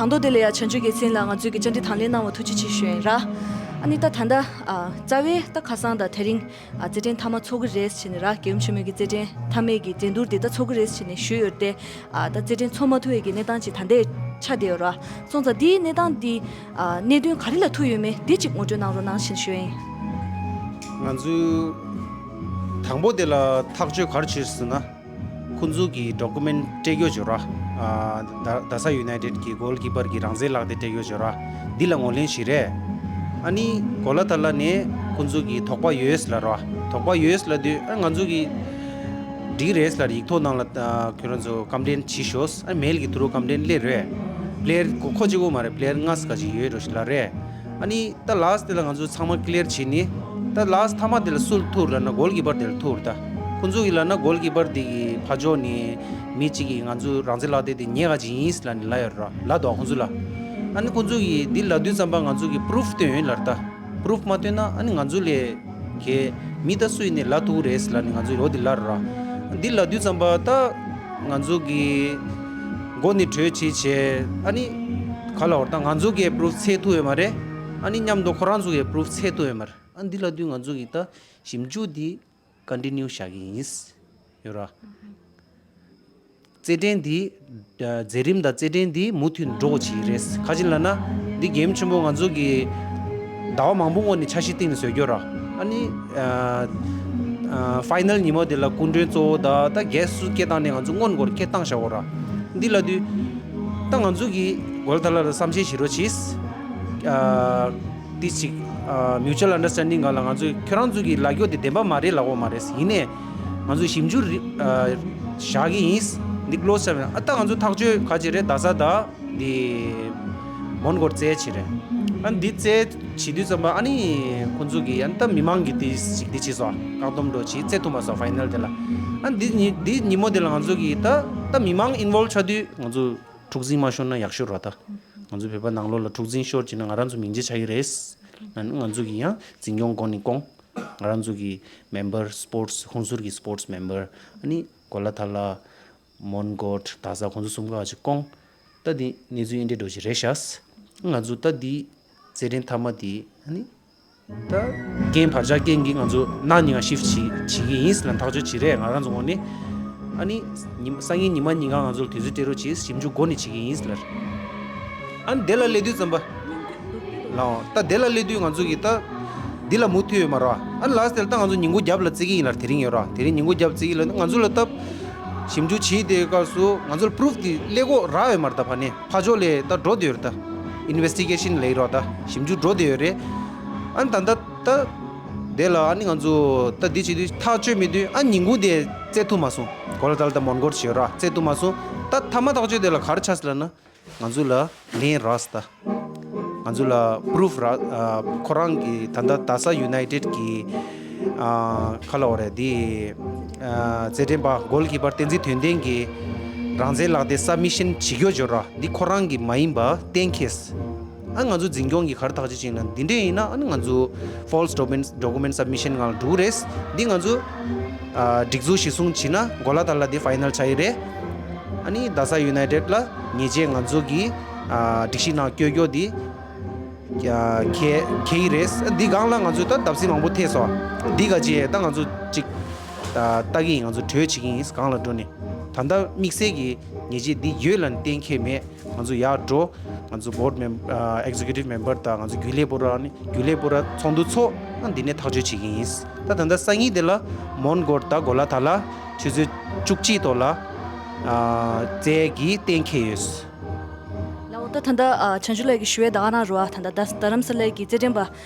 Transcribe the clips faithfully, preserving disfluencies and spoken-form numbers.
དང་ཐོག་དེ་ལ་ཡ་བྱང་ཆུབ་རྒྱལ་མཚན་ལགས་ང་ཚོའི་གི་བཅར་འདྲི་དང་ལེན་གནང་བ་ཐུགས་རྗེ་ཆེ་ཞུ་ཡིན་ར། ཨ་ནི་ད་ད་ལྟ་ཨ་རྩ་བའི་ད་ཁ་སང་དང་དེ་རིང་ཨ་རྩེད་འགྲན་མཐའ་མ་ཚོགས་ཀྱི་རེད་ཟེར་ནས་ར། རྒྱལ་ཡུམ་ཆེན་མོའི་གི་རྩེད་འགྲན་མཐའ་མའི་གི་འགྲན་བསྡུར་དེ་ད་ཚོགས་ཀྱི་རེད་ཟེར་ནས་ཞུས་ཡོད་དེ། ཨ་ད་རྩེད་འགྲན་ཚོགས་མ་ཐུབ་པའི་གི་གནས་སྟངས་ཅིག་ད་ལྟའི་ཆགས་བསྡད་ཡོད་ར། སོང་ཙང་འདིའི་གནས་སྟངས་འདི་ཨ་གནད་དོན་ག་རེ་ལ་ཐུག་ཡོད་མེད་འདི་ཅིག་ངོ་སྤྲོད་གནང་རོགས་གནང་ཞེས་ཞུ་ཡིན། ང་ཚོས་དང་པོ་དེ་ལ་ཐག་གཅོད་ག་རེ་བྱས་ཟེར་ན། ཁོང་ཚོ་གི་ཌོ་ཀུ་མེན་ཊི་སྤྲད་རྒྱུ་བྱོས་ར། ཨ་ད་རྡ་ས་ཡུ་ནའི་ཊེཌ་གི་གོལ་ཀི་པར་གི་རང་བཙན་ལག་དེབ་སྤྲད་རྒྱུ་བྱོས་ར། འདི་ལ་ངོས་ལེན་བྱས་རེད། ཨ་ནི་གོ་ལ་ཐ་ལ་ནས་ཁོང་ཚོ་གི་དོགས་པ་ཡོད་ལབ་ར། དོགས་པ་ཡོད་ལབ་དུས་ཨ་ང་ཚོ་གི་འགྲིག་རེད་ལབ་ཡིག་ཐོག་ནང་ལ་ཨ་ཁྱོད་རང་ཚོ་ཀམ་པི་ལེན་བྱེད་ཤོག་ཨ་མེལ་གི་ཐུ་རུ་ཀམ་པི་ལེན་སླེབས་རེད། པི་ལེ་ཡར་ཁོ་ཁོ་གཅིག་པོ་མ་རེད། པི་ལེ་ཡར་ལྔ་ཙམ་ཅིག་ཡོད་འགྲོ་ཞིག་ལབ་རེད། ཨ་ནི་ད་ལཱ་སི་ཊི་དེ་ལ་ང་ཚོ་ཚང་མ་ཀི་ལི་ཡར་བྱས་ནས། ད་ལཱ་སི་ཊི་མཐའ་མ་དེ་ལ་སུ་ལ་ཐུག་རེད་ལབ་ན་གོལ་ཀི་པར་དེ་ལ་ཐུག་རེད་ད། ཁོང་ཚོ་གིས་ལབ་ན་གོལ་ཀི་པར་དེ་གི་ཕར་ཕྱོགས་ནས་མི་གཅིག་གིས་ང་ཚོའི་རང་བཙན་ལག་དེབ་དེ་ཉོས་ཡག་ཅིག་ཡིན་ལབ་ནས་ལབ་ཡོད་རེད། ལབ་འདུག་ཁོང་ཚོ་ལ། ཨ་ནི་ཁོང་ཚོ་གིས་འདི་ལབ་དུས་ཙམ་པ་ང་ཚོ་གིས་པུ་རུཕ་སྟོན་ཡོད་ལབ་རེད་ད། པུ་རུཕ་མ་སྟོན་ན་ཨ་ནི་ང་ཚོ་ལས་གལ་མི་ད་སུ་ཡིན་ནའི་ལབ་ཐུབ་ཀྱི་རེད་ལབ་ནས་ང་ཚོ་ཡོད་དེ་ལབ་རེད་ར། འདི་ལབ་དུས་ཙམ་པ་ད་ང་ཚོ་གིས་མགོ་ནས་གྲོས་བྱས་བྱས། ཨ་ནི་ག་ལབ་དགོས་རེད་ད། ང་ཚོ་གིས་པུ་རུཕ་འཚོལ་ཐུབ་ཡོད་མ་རེད། ཨ་ནི་མཉམ་དུ་ཁོ་རང་ཚོ་གིས་པུ་རུཕ་འཚོལ་ཐུབ་ཡོད་མ་རེད། ཨ་འདི་ལབ་དུས་ང་ཚོ་གིས་ད་ཞིབ་འཇུག་འདི་ཀོན་ཊི་ནིའུ་བྱ་གི་ཡིན། ཡོད་ར། རྩེད་འགྲན་འདི་ཨ་མཛད་རིམ་དང་རྩེད་འགྲན་འདི་མུ་མཐུད་འགྲོ་དགོས་ཀྱི་རེད། ག་ཅི་ལབ་ན་འདི་གེམ་ཆེན་པོ་ང་ཚོ་གིས་ཟླ་བ་མང་པོ་སྔོན་ནས་འཆར་གཞི་བཏིང་ནས་བཟོས་ཡོད་ར། ཨ་ནི་ཨ་ཨ་ཕའི་ནལ་ཉིན་མོ་དེ་ལ་སྐུ་མགྲོན་གཙོ་བོ་དང་ད་གྷེ་སི་ཊི་སུ་སྐད་བཏང་ནས་ང་ཚོ་སྔོན་འགོར་སྐད་བཏང་བཞག་ཡོད་ར། འདི་ལབ་དུས་ད་ང་ཚོ་གིས་གོ་ལ་ཐ་ལ་ལ་བསམ་ཤེས་བྱེད་རོགས་གྱིས། ཨ་འདི་ཅིག་ཨ་མིའུ་ཅུ་ཨལ་ཨན་ཌར་སི་ཊན་ཌིང་སྒང་ལ་ང་ཚོས་ཁྱོད་རང་ཚོ་གི་ལབ་རྒྱུ་དེ་བདེན་པ་མ་རེད་ལབ་དགོས་མ་རེད། ཡིན་ནའི་ང་ཚོས་ཞིབ་འཇུག་རི་ཨ་བཞག་གི་ཡིན། འདི་ཀི་ལོ་སི་བྱས་པ་ཡིན། ཨ་ད་ང་ཚོ་ཐག་གཅོད་ག་ཅི་རེད། རྡ་ས་དང་འདི་མོན་གྷོར་རྩེད་བྱས་རེད། ཨ་འདི་རྩེད་བྱེད་དུས་ཙམ་པ་ཨ་ནི་ཁོང་ཚོ་གི་ཨ་ནི་ད་མི་མང་གི་འདི་ཞིག་འདི་བྱས་སོང་། བཀག་སྡོམ་འགྲོ་བྱས་རྩེད་ཐུབ་མ་སོང་ཕའི་ནལ་དེ་ལ། ཨ་འདི་ཉི་འདི་ཉིན་མོ་དེ་ལ་ང་ཚོ་གི་ད་ད་མི་མང་ཨིན་ཝོལ་ཆགས་དུས་ང་ཚོ་འཁྲུག་འཛིང་མ་ཤོར་ན་ཡག་ཤོས་རེད་ད། ང་ཚོ་བོད་པ་ནང་ལོགས་ལ་འཁྲུག་འཛིང་ཤོར་བྱས་ན་ང་རང་ཚོ་མིང་ཚིག་ཆགས་ཀྱི་རེད། ང་ང་ཚོ་གི་ཡང་འཛིན་སྐྱོང་སྒོ་ནས་སྐོང་། ང་རང་ཚོ་གི་མེམ་བར་སི་པོར་ཊི་ཧུན་སུར་གི་སི་པོར་ཊི་མེམ་བར་ཨ་ནི་གོ་ལ་ཐ་ལ་མོན་གྷོ་རྡ་ས་ཁོང་ཚོ་གསུམ་ཀ་ཅིག་སྐོང་། ད་འདི་གནས་ཚུལ་འདི་འདྲ་འགྲོ་གི་རེད་ཤག་ང་ཚོ་ད་འདི་རྩེད་འགྲན་མཐའ་མ་འདི་ཨ་ནི། ད་རྐྱེན་བར་ཆད་རྐྱེན་གྱིས་ང་ཚོ་གནངས་ཉིན་ང་ཤིཕ་ཊི་བྱེད་བྱེད་ཀྱི་ཡིན་ཟེར་ལབ་ཐག་གཅོད་བྱས་རེད། ང་རང་ཚོ་ངོས་ནས་ཨ་ནི་ཉི་སང་ཉིན་ཉི་མ་ཉིན་གང་ང་ཚོ་ལ་དུས་ཚོད་སྤྲད་རོགས་བྱེད། ཞིབ་འཇུག་སྒོ་ནས་བྱེད་ཀྱི་ཡིན་ཟེར་ལབ་རེད། ཨ་ནི་དེ་ལ་སླེབས་དུས་ཙམ་པ་ལའོ་ད་དེ་ལ་སླེབས་དུས་ང་ཚོ་གིས་ད་འདི་ལ་མུ་མཐུད་ཡོད་མ་རེད་པ། ཨ་ནི་ལ་སི་ཊི་དེ་ལ་ད་ང་ཚོ་ཉིན་གུང་རྒྱབ་ལ་རྩེ་གི་ཡིན་ལབ་རེད། དེ་རིང་ཡོད་རེད་པ། དེ་རིང་ཉིན་གུང་རྒྱབ་རྩེ་གི་ལབ་ན་ང་ཚོ་ལ་ད་ཞིབ་འཇུག་བྱེད་དེའི་སྐབས་སུ་ང་ཚོ་ལ་པུ་རུཕ་དེ་སླེབས་དགོས་རག་ཡོད་མ་རེད། ད་ཕར་ནས་ཕར་ཕྱོགས་ལ་ད་འགྲོ་བསྡད་ཡོད་རེད། ད་ཨིན་ཝེ་སི་ཊི་གེ་ཤན་ལབ་ཀྱི་རེད་པ། ད་ཞིབ་འཇུག་འགྲོ་བསྡད་ཡོད་རེད། ཨ་ནི་ད་ད་ད་དེ་ལ་ཨ་ནི་ང་ཚོ་ད་འདི་བྱེད་དུས་ཐག་གཅོད་མེད་དུས་ཨ་ཉིན་གུང་དེ་རྩེ་ཐུབ་མ་སོང་། གོ་ལ་ཐ་ལ་དང་མོན་གྷོ་བྱས་ཡོད་རེད་པ། རྩེ་ཐུབ་མ་སོང་། ད་མཐའ་མ་ཐག་གཅོད་དེ་ལ་ག་རེ་ཆགས་སོང་ལབ་ན། ང་ཚོ་ལ་ལན་རག་སོང་། ད་ང་ཚོ་ལ་པུ་རུཕ་རག་ཨ་ཁོ་རང་གི་ད་ལྟ་རྡ་ས་ཡུ་ནའི་ཊེཌ་གི་ཨ་ག་ལབ་དགོས་རེད། འདི་ཨ་རྩེད་འགྲན་པ་གོལ་ཀི་པར་བསྟན་འཛིན་དོན་ལྡན་གྱིས་རང་བཙན་ལག་དེབ་སབ་མི་ཤན་བྱེད་རྒྱུ་བྱས་ཡོད་རེད་པ། འདི་ཁོ་རང་གི་མ་ཡིན་པ་གཏན་འཁེལ་སོང་། ཨ་ང་ཚོ་འཛིན་སྐྱོང་གིས་ག་རེ་ཐག་གཅོད་བྱས་ན། འདི་འདྲ་ཡིན་ན་ཨ་ནི་ང་ཚོ་false document document submission སྒང་ལ་འགྲོ་གི་རེད། འདི་ང་ཚོ་ཨ་སྒྲིག་འཛུགས་གཞི་བཟུང་བྱས་ན་གོ་ལ་ཐ་ལ་འདི་ཕའི་ནལ་ཆགས་ཀྱི་རེད། ཨ་ནི་རྡ་ས་ཡུ་ནའི་ཊེཌ་ལ་ཉེས་ཆད་ང་ཚོ་གི་ཨ་སྒྲིག་གཞི་ནང་བཀོད་རྒྱུ་འདི་ཨ་འཁེལ་འཁེལ་གྱི་རེད། འདི་སྒང་ལ་ང་ཚོ་ད་བརྡབ་གསིག་མང་པོ་ཐེབས་སོང་། འདི་ག་ཅི་ཡས་ད་ང་ཚོ་ཅིག་ཨ་ལྟ་གི་ཡིན། ང་ཚོ་གྲོས་བྱེད་ཀྱི་ཡིན། སྒང་ལ་འགྲོ་ནས་ད་ལྟ་དམིགས་བསལ་གྱི་ཉེས་ཆད་འདི་ཡོད་ལབ་ནས་གཏན་འཁེལ་མེད། ང་ཚོ་ཡར་འགྲོ། ང་ཚོ་བྷོ་ཌི་མེམ་ཨ་ཨེག་ཛེ་ཀུ་ཊིབ་མེམ་བར་དང་ང་ཚོ་རྒྱུན་ལས་པུ་ར་ནི་རྒྱུན་ལས་པུ་ར་ཚོགས་འདུ་ཚོགས། ཨ་འདི་ནས་ཐག་གཅོད་བྱེད་ཀྱི་ཡིན། ད་ད་ལྟ་སང་ཉིན་དེ་ལ་མོན་གྷོ་དང་གོ་ལ་ཐ་ལ་ཆུ་ཚོད་བཅུ་གཅིག་ཐོག་ལ་ཨ་རྩེད་ཀྱི་གཏན་འཁེལ་ཡོད། ལའོ་ད་ད་ལྟ་ཨ་བྱང་ཆུབ་ལགས་ཀྱིས་ཞུ་བའི་ད་ག་རང་རེད་པ། ད་ལྟ་རྡ་རྡ་རམ་ས་ལའི་གི་རྩེད་འགྲན་པ་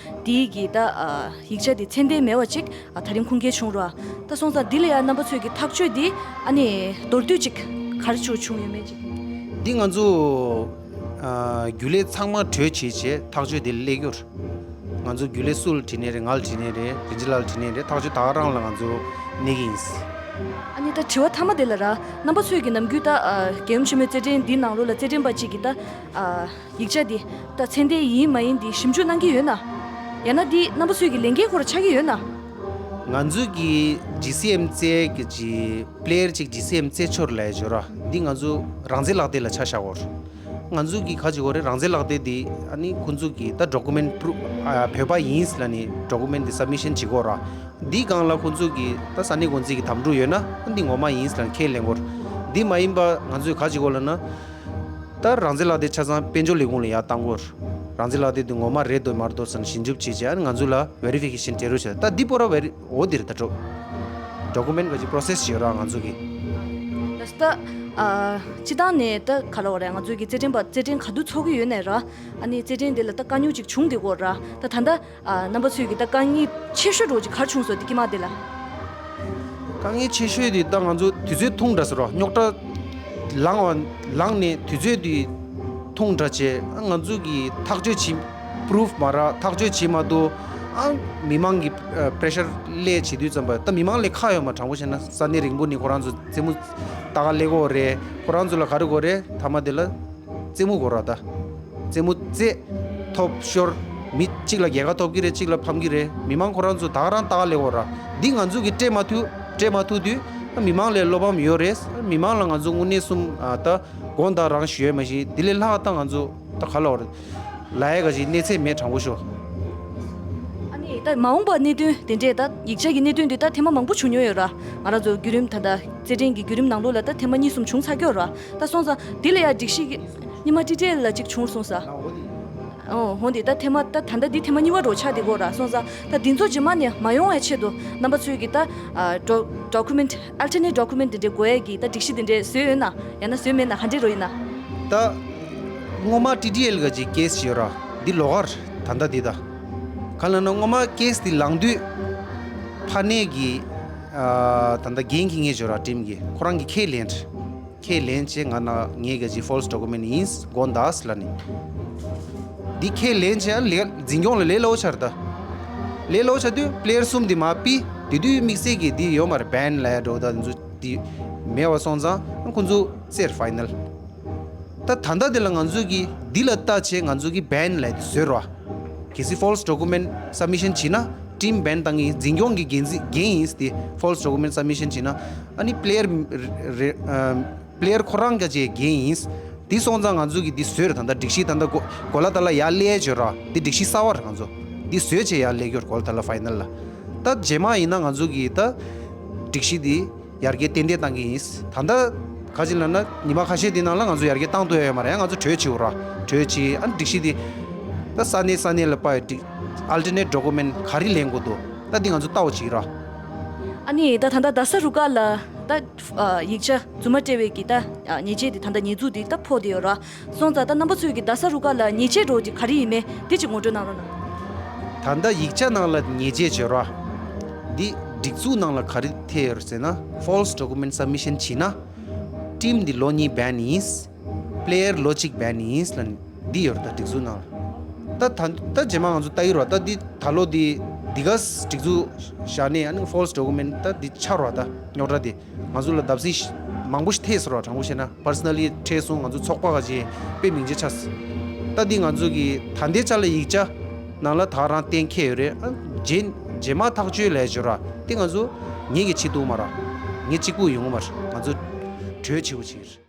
དེའི་གི་ད་ཨ་ཡིག་ཆ་དེ་མཚན་ལྡན་མེད་པ་ཅིག་ཨ་དེ་རིང་ཁུངས་སྐྱེལ་བྱུང་རེད་པ། ད་སོང་ཙང་འདི་ལ་ཡང་རྣམ་པ་ཚོས་ཀྱི་ཐག་གཅོད་འདི་ཨ་ནི་མདོར་བསྡུས་ཅིག་ག་རེ་བྱུང་བྱུང་ཡོད་མེད་ཅིག་འདི་ང་ཚོ་ཨ་རྒྱུན་ལས་ཚང་མ་གྲོས་བྱས་བྱས་ཐག་གཅོད་དེ་སླེབས་ཡོད། ང་ཚོ་རྒྱུན་ལས་སུ་ལ་དྲིས་ནའི་རེད། ང་ལ་དྲིས་ནའི་རེད། རིན་ཆེན་ལགས་ལ་དྲིས་ནའི་རེད། ཐག་གཅོད་ད་ག་རང་ལ་ང་ཚོ་གནས་ཀྱི་ཡིན། ཨ་ནི་ད་དྲི་བ་མཐའ་མ་དེ་ལ་ར། རྣམ་པ་ཚོས་ཀྱི་ནམ་རྒྱུན་ད་ཨ་རྒྱལ་ཡུམ་ཆེན་མོའི་རྩེད་འགྲན་འདིའི་ནང་ལོགས་ལ་རྩེད་འགྲན་པ་གཅིག་གིས་ད་ཨ་ཡིག་ཆ་འདི་ད་མཚན་ལྡན་ཡིན་མ་ཡིན་འདི་ཞིབ་འཇུག་གནང་གི་ཡོད་ན། ཡང་ན་འདི་རྣམ་པ་ཚོས་ཀྱི་ལས་འགན་ཁོ་རང་ཆགས་ཀྱི་ཡོད་ན། ང་ཚོས་ཀྱི་ཇི་སི་ཨེམ་རྩེད་ཀྱི་ཅིག་པི་ལེ་ཡར་ཅིག་ཇི་སི་ཨེམ་རྩེད་ཆོག་ལབ་ཡ་ཅིག་ཡོད་ར། འདི་ང་ཚོ་རང་བཙན་ལག་དེབ་ལ་ཆ་བཞག་གོ། ང་ཚོ་གི་ག་ཅིག་གོ་རེད། རང་བཙན་ལག་དེབ་འདི་ཨ་ནི་ཁོང་ཚོ་གི་ད་ཌོ་ཀུ་མེན་པུ་རུབ་ཨ་བོད་པ་ཡིན་ལབ་ནི་ཌོ་ཀུ་མེན་འདི་སབ་མི་ཤན་བྱེད་དགོས་ར། འདི་སྒང་ལ་ཁོང་ཚོ་གི་ད་ས་གནས་འགོ་འཛིན་གྱི་དམ་ཕྲུག་ཡོད་ན་འདི་ངོ་མ་ཡིན་ལབ་ནི་ཁས་ལེན་དགོས་ར། འདི་མ་ཡིན་པ་ང་ཚོས་ག་ཅིག་གོ་ལབ་ན། ད་རང་བཙན་ལག་དེབ་ཆ་ཚང་དཔལ་འབྱོར་ལས་ཁུངས་ལ་ཡར་བཏང་དགོས་ར། རང་བཙན་ལག་དེབ་འདི་ངོ་མ་རེད་འདུག་མ་རེད་འདུག་ཟེར་ནས་ཞིབ་འཇུག་བྱས་བྱས་ཨ་ནི་ང་ཚོ་ལ་ཝེ་རི་ཕི་ཀེ་ཤན་སྤྲད་རོགས་བྱས། ད་འདི་པོ་ར་ཝེ་རི་འོ་འདིར་ད་འགྲོ། ཌོ་ཀུ་མེན་ག་ཅིག་པོ་རོ་སེ་སི་བྱེད་ར་ང་ཚོ་གི། ད་ད་ཨ་སྤྱི་བཏང་ནས་ད་ག་ལ་བ་རེད། ང་ཚོ་གི་རྩེད་འགྲན་པ་རྩེད་འགྲན་ག་དུས་ཚོགས་ཀྱི་ཡོད་ནའི་ར། ཨ་ནི་རྩེད་འགྲན་དེ་ལ་ད་དཀའ་རྙོག་ཅིག་བྱུང་བསྡད་ཀྱི་ཡོད་ར། ད་ད་ལྟ་ཨ་རྣམ་པ་ཚོས་ཀྱི་ད་དཀའ་ངལ་ཆེ་ཤོས་འདྲ་བོ་ཅིག་ག་རེ་བྱུང་སོང་དེ་དཀྱིལ་མ་དེ་ལ། དཀའ་ངལ་ཆེ་ཤོས་དེ་ད་ང་ཚོ་དུས་ཚོད་ཐུང་དྲགས་ཟེར་རོ། རྙོག་དྲ་ལངས་བ་ལངས་ནས་དུས་ཚོད་དེ་ཐུང་དྲགས་བྱས། ང་ཚོ་གི་ཐག་གཅོད་བྱེད་པུ་རུབ་མ་རག་ཐག་གཅོད་བྱེད་མ་ཐུབ། ཨ་མི་མང་གི་པེ་རེ་ཤར་སླེབས་བྱེད་དུས་ཙམ་པ་ད་མི་མང་ལ་ཁག་ཡོད་མ། དྲང་པོ་བཤད་ན་ས་གནས་རིང་པོ་ནས་ཁོ་རང་ཚོ་རྩེད་མོ་ལྟ་ག་སླེབས་ཀྱི་ཡོད་རེད། ཁོ་རང་ཚོ་ལ་ག་རེ་དགོས་རེད། མཐའ་མ་དེ་ལ་རྩེད་མོ་དགོས་ར། ད་རྩེད་མོ་རྩེ་ཐོབ་ཤོར། མི་གཅིག་ལ་རྒྱལ་ཁ་ཐོབ་ཀྱི་རེད། གཅིག་ལ་ཕམ་གྱི་རེད། མི་མང་ཁོ་རང་ཚོ་ད་ག་རང་ལྟ་ག་སླེབས་ཀྱི་ཡོད་ར། འདི་ང་ཚོ་གིས་སྤྲད་མ་ཐུབ། སྤྲད་མ་ཐུབ་དུས་མི་མང་ལ་བློ་ཕམ་ཡོད་རེད། མི་མང་ལ་ང་ཚོ་དངོས་གནས་གསུམ་ཨ་ད་དགོངས་དག་རང་ཞུ་ཡས་མ་གཞི་འདི་ལས་ལྷག་ད་ང་ཚོ་ད་ག་ལ་བར་ལ་ཡ་ག་ཞིག་གནས་ཚད་མེད། དྲང་པོ་ཤོད། ཨ་ནི་ད་མ་འོངས་པ་གནད་དོན་དེ་འདྲས་ད་ཡིག་ཆ་གི་གནད་དོན་འདི་ད་ཐེངས་མ་མང་པོ་བྱུང་མྱོང་ཡོད་ར། ང་རང་ཚོ་བརྒྱུད་རིམ་ད་ད་རྩེད་འགྲན་གྱི་བརྒྱུད་རིམ་ནང་ལོགས་ལ་ད་ཐེངས་མ་གཉིས་གསུམ་བྱུང་ཚར་ཡོད་ར། ད་སོང་ཙང་འདི་ལ་ཡ་སྒྲིག་གཞི་གི་ཉི་མ་ཊི་ཊི་ཨེལ་ལ་གཅིག་བྱུང་སོང་ས། ཨོ་འོ་འདི་ད་ཐེངས་མ་ད་ད་ལྟ་འདི་ཐེངས་མ་གཉིས་པ་འདྲ་བོ་ཆགས་བསྡད་ཀྱི་ཡོད་ར། སོང་ཙང་ད་འདི་ཚོ་རྗེས་མ་ནས་མ་ཡོང་བའི་ཆེད་དུ་རྣམ་པ་ཚོས་ཀྱི་ད་ཨ་ཌོ་ཌོ་ཀུ་མེན་ཨལ་ཊར་ནེཊ་ཌོ་ཀུ་མེན་དེ་འདྲས་དགོས་ཡས་ཀྱི་ད་སྒྲིག་གཞི་དེ་འདྲས་བཟོས་ཡོད་ན། ཡང་ན་བཟོས་མེད་ན། ག་འདྲས་འདྲ་བོ་ཡིན་ན། ད་སྔོན་མ་ཊི་ཊི་ཨེལ་ག་ཅིག་ཀེ་སི་བྱས་ཡོད་ར། འདི་ལོགས་ཀར་ད་ལྟ་འདི་ད་ག་ལབ་ན་སྔོན་མ་ཀེ་སི་དེ་ལངས་དུས་ཕ་ནས་ཀྱི་ཨ་ད་ལྟ་འགན་འཁྱེར་མཁན་བྱས་ཡོད་ར། ཊིམ་གྱི་ཁོ་རང་གིས་ཁས་ལེན། ཁས་ལེན་བྱས་ང་ན་ངས་ག་ཅིག་ཕོལ་སི་ཌོ་ཀུ་མེན་ཡིན་དགོངས་དག་ལབ་ནི། འདི་ཁས་ལེན་བྱས་ལས་འཛིན་སྐྱོང་ལ་ལས་སླ་པོ་ཆགས་རེད། ད་ལས་སླ་པོ་ཆགས་དུས་པི་ལེ་ཡར་གསུམ་འདི་མར་ཕུད་དེ་དུས་དམིགས་བསལ་གྱི་འདི་ཡོད་མ་རེད། བེན་ལབ་ཡ་འདྲ་བོ་ད་འདི་ཚོ་འདི་མེད་པ་སོང་ཙང་ཁོང་ཚོ་རྩེར་ཕའི་ནལ། ད་ད་ལྟ་འདི་ལ་ང་ཚོ་གིས་འདི་ལ་ལྟ་བྱས་ང་ཚོ་གིས་བེན་ལབ་ཡ་འདི་བཟོས་རོགས། གལ་སྲིད་ཕོལ་སི་ཌོ་ཀུ་མེན་སབ་མི་ཤན་བྱས་ན་ཊིམ་བེན་བཏང་གི་འཛིན་སྐྱོང་གི་འགན་འཛིན་འགན་ཡིན་ཏེ། ཕོལ་སི་ཌོ་ཀུ་མེན་སབ་མི་ཤན་བྱས་ན་ཨ་ནི་པི་ལེ་ཡར་རེ་རེ་ཨམ། པི་ལེ་ཡར་ཁོ་རང་ག་ཅིག་འགན་ཡིན། དེ་སོང་ཙང་ང་ཚོ་གིས་འདི་བཟོས་རེད། ད་ལྟ་སྒྲིག་གཞི་ད་ལྟ་གོ་གོ་ལ་ད་ལ་ཡར་སླེབས་ཡོད་ར། འདི་སྒྲིག་གཞི་གསར་བ་རེད། ང་ཚོ་འདི་བཟོས་བྱས་ཡར་སླེབས་ཡོད་རེད། གོ་ལ་ད་ལ་ཕའི་ནལ་ལ། ད་རྗེས་མ་ཡིན་ན་ང་ཚོ་གིས་ད་སྒྲིག་གཞི་འདི་ཡར་རྒྱས་ཏན་ཏན་བཏང་གི་ཡིན། ད་ལྟ་ག་ཅིག་ལབ་ན་ཉི་མ་ཁ་ཤས་འདི་ནང་ལ་ང་ཚོ་ཡར་རྒྱས་བཏང་ཐུབ་ཡ་ཡོད་མ་རེད། ཡང་ང་ཚོ་གྲོས་བྱེད་དགོས་ར། གྲོས་བྱེད། ཨ་ནི་སྒྲིག་གཞི་འདི་ད་ས་གནས་ས་གནས་ལ་ཕར་སྒྲིག་ཨལ་ཊར་ནེཊ་ཌོ་ཀུ་མེན་ག་རེ་ལེན་དགོས་འདུག་ད་འདི་ང་ཚོ་ལྟ་བ་བྱེད་ར། ཨ་ནི་ད་ད་ལྟ་རྡ་ས་རུ་ཁག་ལ་ད་ཡིག་ཆ་རྫུན་མ་སྤྲད་པའི་གི་ད་ཉེས་ཆད་དེ་ད་ལྟ་ཉེས་འཛུགས་དེ་ད་ཕོག་བསྡད་ཡོད་ར། སོང་ཙང་ད་རྣམ་པ་ཚོས་ཀྱི་རྡ་ས་རུ་ཁག་ལ་ཉེས་ཆད་འདྲ་བོ་ཅིག་ག་རེ་ཡིན་མིན་དེ་ཅིག་ངོ་སྤྲོད་གནང་རོགས་གནང་། ད་ལྟ་ཡིག་ཆ་ནང་ལ་ཉེས་ཆད་བྱས་ར། འདི་སྒྲིག་འཛུགས་ནང་ལ་ག་རེ་ཐེ་ཡོད་ཟེར་ན་ཕོལ་སི་ཌོ་ཀུ་མེན་སབ་མི་ཤན་བྱས་ན་ཊིམ་འདི་ལོ་གཉིས་བེན་ཡིན། པི་ལེ་ཡར་ལོ་གཅིག་བེན་ཡིན་ལབ་ནི་འདི་ཡོད་རེད། ད་སྒྲིག་འཛུགས་ནང་ལ། ད་ད་ད་རྗེས་མ་ང་ཚོ་ལྟ་གི་རོགས། ད་འདི་ད་ལོ་འདི་འདི་ག་སྒྲིག་འཛུགས་བཞག་ནས་ཨ་ནི་ཕོལ་སི་ཌོ་ཀུ་མེན་ད་འདི་ཆགས་རོགས། ད་རྙོག་དྲ་འདི་ང་ཚོ་ལ་བརྡབ་གསིག་མང་པོ་ཞིག་ཐེབས་སོང་རོགས། དྲང་པོ་བཤད་ན་པར་སོ་ནལ་ལི་ཐེབས་སོང་། ང་ཚོ་ཚོགས་པ་ག་ཅིག་དཔེ་མིང་ཆེ་ཆགས་སོང་། ད་འདི་ང་ཚོ་གི་ད་ལྟའི་ཆ་ལ་ཡིག་ཆ་ནང་ལ་ད་རང་གཏན་འཁེལ་ཡོད་རེད། ཨ་རྗེས་རྗེས་མ་ཐག་གཅོད་ལས་བྱོས་རོགས། འདི་ང་ཚོ་ངེད་ཀྱི་ཆེད་དུ་མ་ར། ངེད་གཅིག་པུ་ཡོང་གི་མ་རེད། ང་ཚོ་གྲོས་ཆེ་བོ་བྱེད་ཀྱི་རེད།